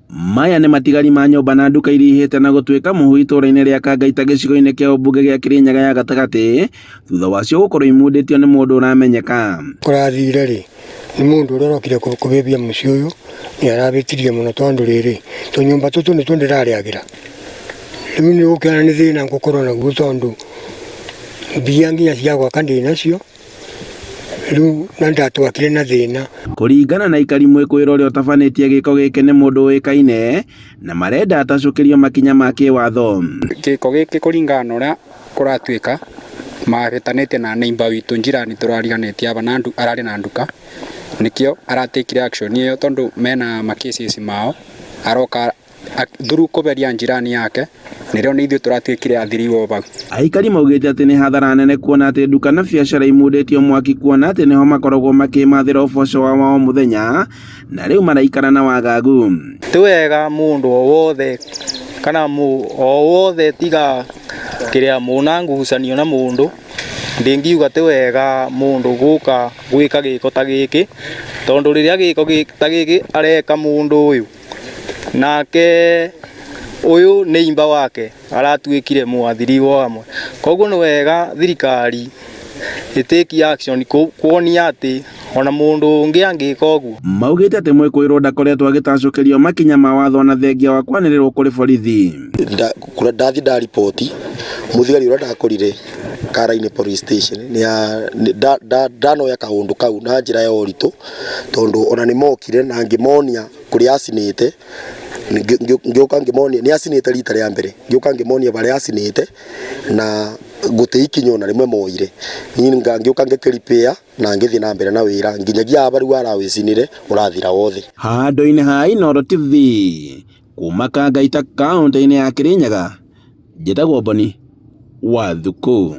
Maya nĩ matigari ma nyũmba na nduka iria ihĩte na gũtuĩka mũhu itũũra-inĩ rĩa Kangaita gĩcigo-inĩ kĩa ũmbunge gĩa Kĩrĩnyaga ya gatagatĩ thutha wacio gũkorwo imundĩtio nĩ mũndũ ũramenyeka. Kũrathire rĩ, nĩ mũndũ ũrĩa ũrokire kũhĩmbia mũciĩ ũyũ nĩ arahĩtirie mũno tondũ rĩrĩ, tũnyũmba tũtũ nĩtuo ndĩrarĩagĩra. Rĩu nĩ ũgũkĩona nĩ thĩna ngũkorwo naguo tondũ mbia nginya cia gwaka ndĩ nacio. Rĩu na ndatwakire na thĩna. Kũringana na aikari mwĩkũĩrwo ũrĩa ũtabanĩtie gĩko gĩkĩ nĩ mũndũ ũĩkaine na marenda atacũkĩrio makinya ma kĩwatho. Gĩko gĩkĩ kũringana na ũrĩa kũratuĩka mahĩtanĩtie na neighbour witũ njirani tũrariganĩtie aba na ararĩ na nduka nĩkĩo aratekire action ĩyo tondũ mena ma cases mao aroka through kũberia njirani yake nĩrĩo nĩ ithuĩ tũratuĩkire athiriwo bau. Aikari maugĩte atĩ nĩ hathara nene kuona atĩ nduka na biacara imundĩtio mwaki kuona atĩ nĩho makoragwo makĩmathĩra ũboco wao wa o mũthenya na rĩu maraikara na wagagu. Ti wega mũndũ o wothe kana o wothe tiga kĩrĩa mũna ngucanio na mũndũ, ndingiuga ti wega mũndũ gũka gwĩka gĩko ta gĩkĩ, tondũ rĩrĩa gĩko ta gĩkĩ areka mũndũ ũyũ Nake ũyũ nĩ imba wake aratuĩkire mwathiriwa hamwe. Koguo nĩ wega thirikari ĩ take action kuonia atĩ ona mũndũ ũngĩ angĩka ũguo. Maugĩte atĩ mwĩkũĩrwo ndakoretwo agĩtacũkĩrio makinya ma watho ona thengia wa kwanĩrĩrwo kũrĩ borithi. Kũrĩa ndathiĩ ndariboti mũthigari ũrĩa ndakorire Karaini police station ndanoya kaũndũ kau na njĩra ya ũritũ tondũ ona nĩ mokire na ngĩmonia kũrĩa acinĩte, ngĩũka ngĩmonia, nĩ acinĩte rita rĩa mbere, ngĩũka ngĩmonia harĩa acinĩte na gũtirĩ ikinya ona rĩmwe moire. Niĩ ngĩũka ngĩkĩ repair na ngĩthiĩ na mbere na wĩra nginyagia haha rĩu arawĩcinire ũrathira wothe. Handũ-inĩ ha Inooro TV, kuma Kangaita kaũntĩ-inĩ ya Kĩrĩnyaga, njĩtagwo Boni wa Thukũ.